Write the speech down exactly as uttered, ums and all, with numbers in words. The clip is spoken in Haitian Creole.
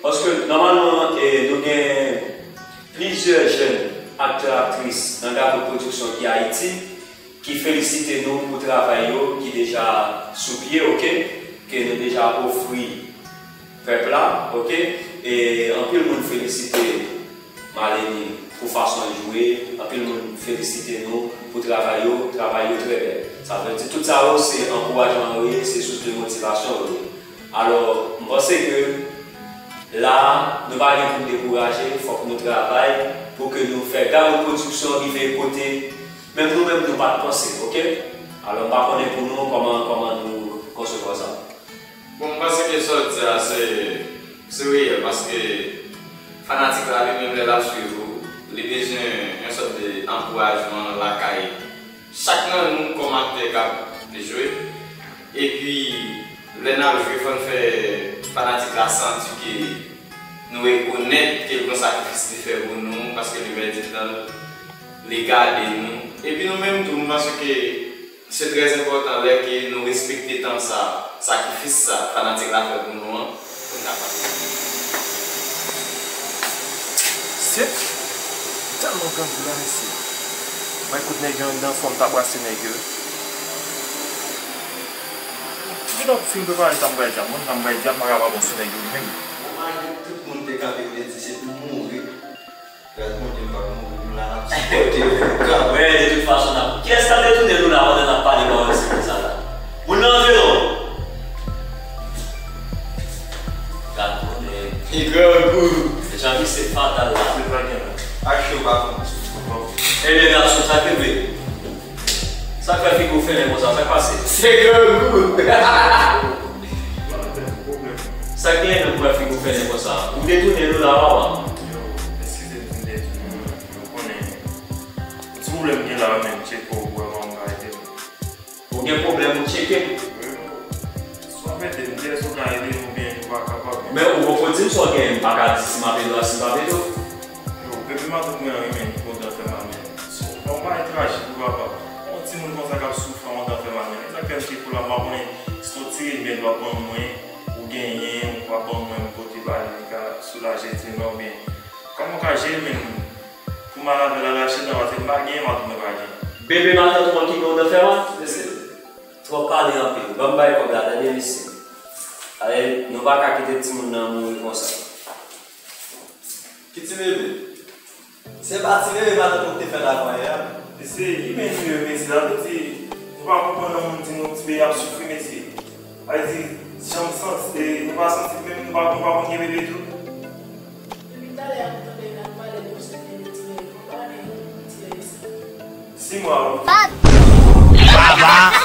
Paske nòmalman, e, nou gen plizyè jèn aktè, aktris nan Gato Pwodiksyon ki Ayiti, ki felisite nou pou travay yo ki deja sou pye, oke, ke nou deja ofri pèp la, oke. E anpil moun felisite Maleni pou fason l jwe, anpil moun felisite nou pou travay yo, travay yo trè bèl. Sa vle di tout sa yo se ankourajman yo ye, se sous de motivasyon yo ye. Alò, m panse ke la, nou pa gen pou n dekouraje, fòk nou travay pou ke nou fè Gato Pwodiksyon rive kote menm nou menm nou pa t panse, oke? Alò, m pa konnen pou nou kòman, kòman nou konsevwa sa. Bon, m panse ke sa w di a se, se reyèl, paske fanatik la li menm lè l ap swiv ou, li bezwen yon sòt de ankourajman lakay chak nan nou kòm aktè k ap jwe. Epi, lè n ap jwe, fò n fè fanatik la santi ke nou rekonèt ke l gon sakrifis li fè pou nou, paske li pèdi tan l, li gade nou. Epi nou menm tou, m panse ke se trè enpòtan lè ke nou respekte tan sa, sakrifis sa, fanatik la fè pou nou an, pou n ka pase. Sèt, tèlman grangou la, mesye. Mwen kout nèg yo anndan, fò m ta brase nèg yo. Di donk, fin prepare sa m pral di a, mwen sa m pral di a, m pa ka pa bon sou nèg yo menm. Ou imajine tout moun te kanpe, yo te di se pou mouri. Gad Bondye, m p ap mouri, m la, n ap sipòte yo pou kanpe. Wè, de tout fason, n ap, kiyès k ap detounen nou la pandan n ap pale pawòl senp konsa la? Moun nan antre non. Gad konnen. Li grangou. Jan misye fatal la. Se pa gen la. Ak cho pa konn. Ebyen, gason, sa k rive? Sa k fè figi w fèmen konsa? Sa k pase? Se grangou. Sa k gen menm pou fè figi w fèmen konsa? Ou detounen nou la, papa. Yo, eskize m si m detounen nou, men ou konnen. Ti pwoblèm gen la, men m tcheke w pou wè kòman m ka ede nou. Ou gen pwoblèm, ou tcheke m. Wi, bon. Si w ap ede m, di èske w ka ede m oubyen ou pa kapab? Men ou poko di m sa w genyen, m pa ka di si m ap ede w ak si m p ap ede w. Yo, bebe matant mwen an renmen li kontan fè mal, men se yon bagay trajik wi papa. Yon timoun konsa k ap soufri an kontan fè mal, men sa k fè m cheke w la, m pa konnen si se yon ti remèd w ap ban mwen, ou genyen, ou pa ban mwen, m pote ba li, li ka soulaje timoun nan oubyen kòman w ka jere menm pou mal avè l al achte dan, paske m pa genyen, matant mwen pa genyen. Bebe matant ou an ki gen yon dan fè mal? Mesye, twò pale anpil. Ban m bay kòb la, tande mesye. Ale, nou pa ka kite timoun nan mouri konsa. Ki ti bebe? Se pa ti bebe matant ou te fè la avan yè a? Mesye, ki men ti bebe mesye? Sa vle di, nou pa konprann yon moun di nou ti bebe ap soufri, mesye. Sa vle di, jan m santi, e, nou pa santi menm, nou pa, nou pa konn gen bebe tou? Depi talè a m tande n ap pale de yon sèten de ti bebe, konprann yon moun ti bebe sa. Sis mwa wi. Papa,